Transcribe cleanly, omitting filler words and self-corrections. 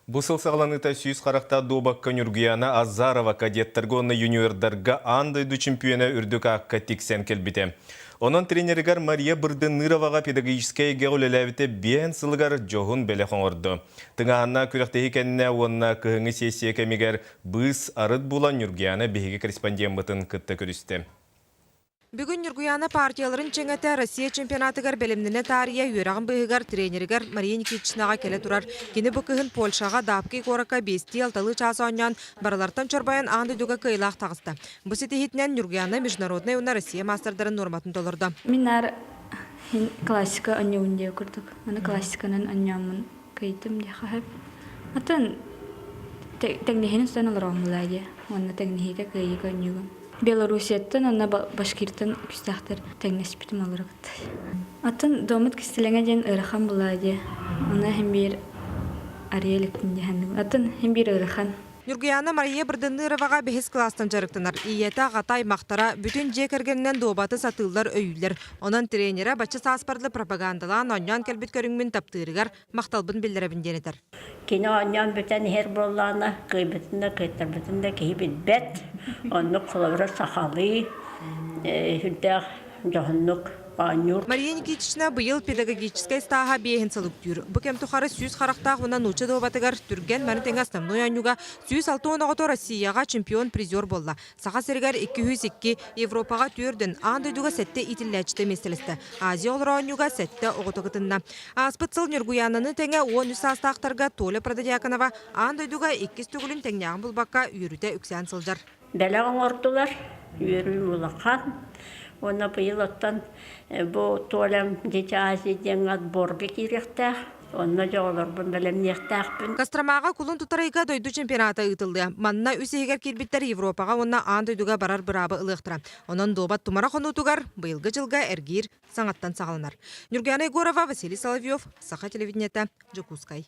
Бу сыл саҕаланыыта сүүс харахтаах дуобакка Ньургуйаана Азарова кадеттарга уонна юниордарга аан дойду чемпиона үрдүк аакка тиксэн кэлбитэ. Онон тренеригэр Мария Бырдыныроваҕа педагогическай эйгэҕэ үлэлээбитэ биэһин сылыгар дьоһун бэлэх оҥордо. Тыҥааһыннаах күрэхтэһии кэннэ уонна кыһыҥҥы сессия кэмигэр быыс арыт булан Ньургуйаана биһиги корреспондеммытын кытта көрүстэ. Бүгүн Ньургуйаана партияларын чэҥэтэ Россия чемпионатыгар бэлэмнэнэ таарыйа үөрэҕин быыһыгар тренеригэр Мария Никитичнаҕа кэлэ турар. Кини бу кыһын Польшаҕа Дапки куоракка биэстии-алталыы чаас оонньоон, барылартан чорбойон аан дойдуга кыайыылаах таҕыста. Бу ситиһиитинэн Ньургуйаана международнай уонна Россия маастардарын нуорматын толордо. Мин наар классика оонньуубун диэ курдук. Аны классиканан оонньооммун кыйдым диэххэ сөп. Атын тэҥнэһиини устан олороҕун булаа диэ. Уонна тэҥнэһиигэ кыайыыга оонньуугун. Белоруссияттан уонна Башкиртан күүстээхтэр тэҥнэспитим олору кытта. Атын доммут кистэлэҥэ диэн ыарахан булаа диэ. Онно иһин биир арыйа иликтин диэхэнним. Атын иһин биир ыарахан. Ньургуйаана Мария Бырдынныроваҕа бэһис кылаастан дьарыктанар. Ийэтэ, аҕата, аймахтара бүтүн дьиэ кэргэнинэн дуобаты сатыыллар, өйүүллэр. Онон тренерэ бачча сааспарлы пропагандалаан оонньоон кэлбит көрүҥмүн таптыырыгар махталбын биллэрэбин диэн этэр. Кини оонньоон бүтэн иһэр буоллаҕына, кыайбытын да, кыайтарбытын да киһи билбэт. Оннук холобура сахалыы сүрдээх дьоһуннук оонньуур. Мария Никитична быйыл педагогическай ыстааһа биэһин сыл үктүүр. Бу кэм тухары сүүс харахтаах уонна нуучча дуобатыгар түргэн маны тэҥэ основной оонньууга 160 оҕото Россияҕа чемпион-призер буолла. Саха сиригэр 202, Европаҕа түөрдүн, аан дойдуга сэттэ иитиллээччитэ миэстэлэстэ. Азия олорор оонньууга сэттэ оҕото кытынна. Ааспыт сыл Ньургуйаананы тэҥэ 13 саастаахтарга Толя Протодьяконова аан дойдуга иккис төгүлүн тэҥнээҕин булбакка үөрүүтэ үксээн сылдьар. Бэлэх оҥордулар, үөрүүм улахан. Уонна быйыл оттон бу Толям Дети Азии диэҥҥэ отборга киириэхтээх. Онно дьэ оҕолорбун бэлэмниэхтээхпин. Костромаҕа кулун тутар ыйга дойду чемпионата ыытыллыа. Манна үс иһигэр киирбиттэр Европаҕа уонна аан дойдуга барар быраабы ылыахтара. Онон дуобат тумара хонуутугар быйылгы дьылга эргиир саҥаттан саҕаланар. Ньургуяна Егорова, Василий Соловьев, Саха телевидениета, Дьокуускай.